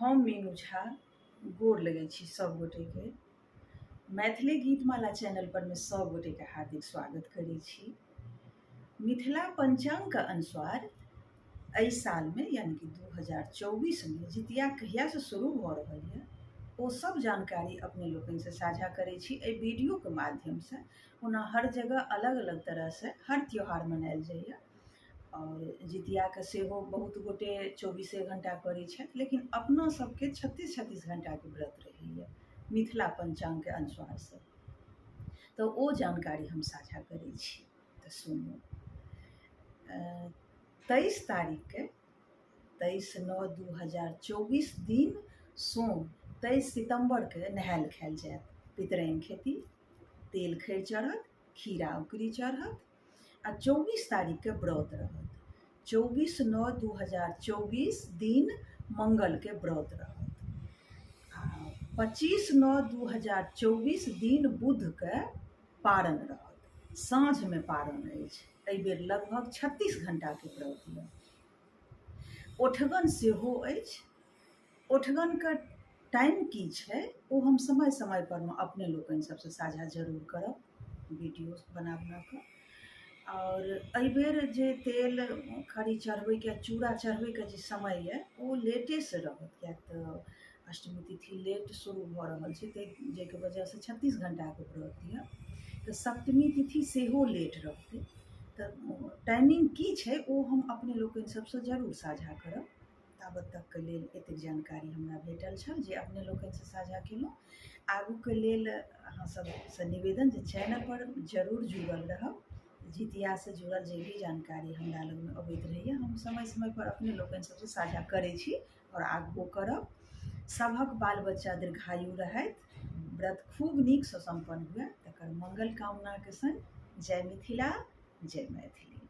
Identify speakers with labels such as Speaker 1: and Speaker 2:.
Speaker 1: हम मीनू झा गोर लगै छी सब गोटेके। मैथिली गीतमाला चैनल पर में सब गोटेके हार्दिक स्वागत करै छी। मिथिला पंचांग के अनुसार एहि साल में यानी कि 2024 में जितिया कहिया से शुरू भऽ रहल यऽ ओ सब जानकारी अपने लोकनि से साझा करै छी एहि वीडियो के माध्यम से। ओना हर जगह अलग अलग तरह से हर त्योहार मनायल जाइए आओर जितियाके सेहो बहुत गोटे चौबीसे घण्टा करै छथि, लेकिन अपना सबके 36-36 घण्टाके व्रत रहैए मिथिला पञ्चाङ्गके अनुसारसँ। तऽ ओ जानकारी हम साझा करै छी, तऽ सुनू। 23 तारीखके 23/9/2024 दिन सोम 23 सितम्बरके नहायल खायल जायत, पितराइन खेती, तेल खैर चढ़त, खीरा उकरी चढ़त आ 24 तारीखके व्रत रहत। 24/9/2024 दिन मंगलके व्रत रहत आ 25/9/2024 दिन बुधके पारण रहत। साँझमे पारण अछि। एहिबेर लगभग 36 घण्टाके व्रत यऽ। ओठगन सेहो अछि। ओठगनके टाइम की छै ओ हम समय समय पर मे अपने लोकनि सबसँ साझा जरूर करब वीडियो बना बना कऽ। आओर एहिबेर जे तेल खरी चढ़बैके चूड़ा चढ़बैके जे समय यऽ ओ लेटेसँ रहत, किएक तऽ अष्टमी तिथि लेट शुरू भऽ रहल छै, ताहि जाहिके वजहसँ 36 घण्टाके व्रत यऽ, तऽ सप्तमी तिथि सेहो लेट रहतै। तऽ टाइमिंग की छै ओ हम अपने लोकनि सबसँ जरूर साझा करब। ताबत तकके लेल एतेक जानकारी हमरा भेटल छल जे अपने लोकनिसँ साझा केलहुँ। आगूके लेल अहाँ सबसँ निवेदन जे चैनलपर जरूर जुड़ल रहब। जितियासँ जुड़ल जे भी जानकारी हमरा लगमे अबैत रहैए हम समय समयपर अपने लोकनि सबसँ साझा करै छी आओर आगुओ करब। सभक बाल बच्चा दीर्घायु रहथि, व्रत खूब नीकसँ सम्पन्न हुए, तकर मंगल कामनाके सङ्ग जय मिथिला, जय मैथिली।